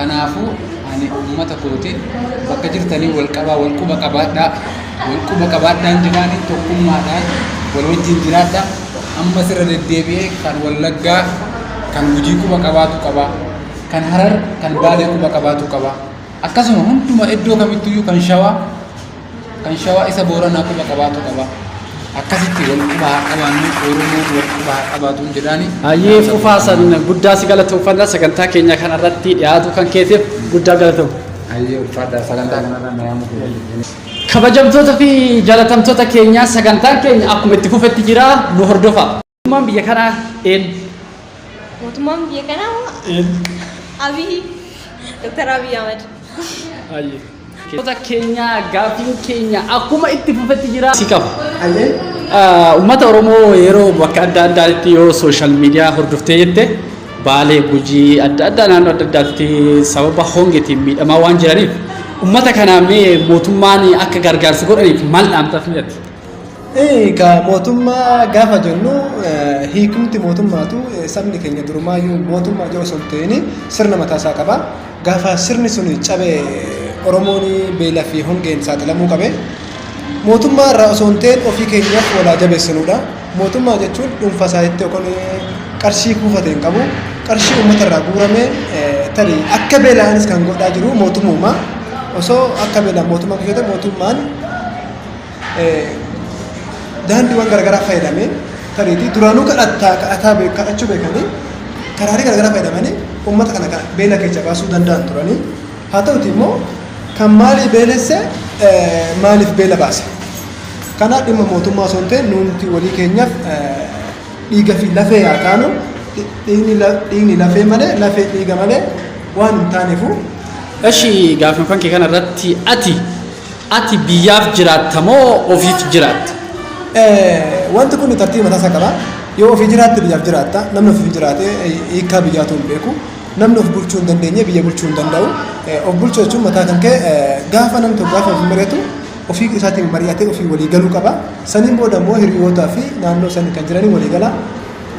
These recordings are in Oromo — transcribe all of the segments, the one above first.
Kanaafuu ani uummata kootiin bakka jirtanii wal qabaa, wal quba qabaadhaa, wal quba qabaadhaan jedhaanii tokkummaadhaan wal wajjin jiraadhaa. Ammas irra deddeebi'ee kan Wallaggaa, kan Gujii quba qabaatu qaba, kan Harar, kan Baalee quba qabaatu qaba. Akkasuma hunduma iddoo kamittiyyuu kan Shawaa, kan Shawaa isa Booranaa quba qabaatu qaba. Akkasitti wal quba haa qabaannu, Oromoon wal quba haa qabaatuun jedhaani. Hayyee Fufaa san guddaa si galatoomfanna sagantaa keenya kanarratti dhiyaatu kan keetiif guddaa galatoom. Hayyee ulfaadhaa sagantaa kanarra na yaamuu keessatti. Kabajamtoota fi jaalatamtoota keenya sagantaan keenya akkuma itti fufetti jira nu hordofa. Mootummaan biyya kanaa eenyu? Mootummaan biyya kanaa Abiy, Dr. Abiy Ahmed. Hayyee. Kabajamtoota keenya gaaffiin keenya akkuma itti fufetti jira. Si qaba. Hayyee. Uummata Oromoo yeroo bakka adda addaatti yoo sooshaal miidiyaa hordoftee jette Baalee, Gujii adda addaa naannoo adda addaatti sababa hongeetiin miidhamaa waan jiraniif uummata kanaa mee mootummaan akka gargaarsa godhaniif maal dhaamtaaf mi'atti? Egaa mootummaa gaafa jennu hiikumti mootummaatu sabni keenya durumaayyuu mootummaa jiru osoo hin ta'in sirna mataa isaa qaba. Gaafa sirni sun cabe Oromoon beela fi hongeen saaxilamuu qabe. Mootummaa irraa osoo hin ta'in ofii keenyaaf walaa jabeessinudha. Mootummaa jechuun dhuunfaa isaatti yookaan qarshii kuufate hin qabu. Qarshii uummata irraa guurame tarii akka beela'anis kan godhaa jiru mootummaa. Osoo akka beelaan mootummaa keessatti mootummaan daandiiwwan garaagaraa fayyadamee tariitii duraanuu kadhattaa kadhataa kadhachuu beekanii karaalee garaagaraa fayyadamanii uummata kana beela keessa baasuu danda'an turanii. Haa ta'uti immoo kan maalii beelesse maaliif beela baase? Kana dhimma mootummaa osoo hin ta'in nuti walii keenyaaf dhiiga fi lafee haa taanu dhiigni lafee malee lafee dhiiga malee waan hin taaneefu. Eshi gaaffiin kee kana irratti ati biyyaaf jiraatta moo ofiif jiraatta? Wanti kun tartiiba mataa isaa qaba. Yoo ofii jiraatte biyyaaf jiraatta. Namni ofii jiraate hiikkaa biyyaatu hin beeku. Namni of bulchuu hin dandeenye biyya bulchuu hin danda'u. Of bulchuu jechuun mataa kan ka'e gaafa namni tokko gaafa of mari'atu ofii isaatiin mari'atee ofii walii galuu qaba. Saniin booda immoo hiriyootaa fi naannoo sanii kan jiranii walii gala.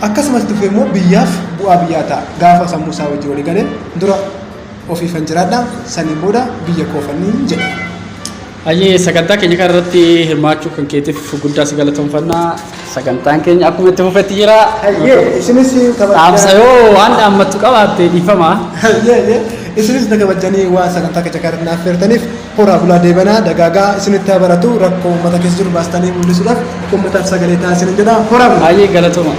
Akkasumas dhufee immoo biyyaaf bu'aa biyyaa ta'a. Gaafa sammuu isaa wajjin walii galee dura ofiifan jiraadha. Saniin booda biyya koofanii jedha. Hayyee sagantaa keenya kana irratti hirmaachuu kan keetiif guddaa si galatoomfanna. Sagantaan keenya akkuma itti fufetti jira. Hayyee isinis Dhaamsa yoo waan dhaammattu qabaatte dhiifama. Hayyee isinis na kabajanii waan sagantaa keenya kana irratti naaf affeertaniif horaa bulaa deebanaa dagaagaa isinitti haa baratu rakkoo uummata keessa jiru baastanii mul'isuudhaaf uummataaf sagalee ta'aa isinin jedha horaa bulaa. Hayyee galatooma.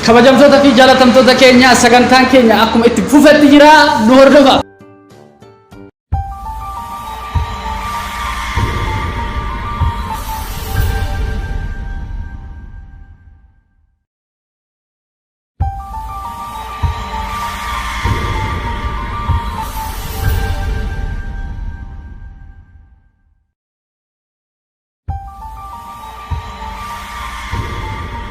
Kabajamtoota fi jaalatamtoota keenya sagantaan keenya akkuma itti fufetti jira nu hordofa.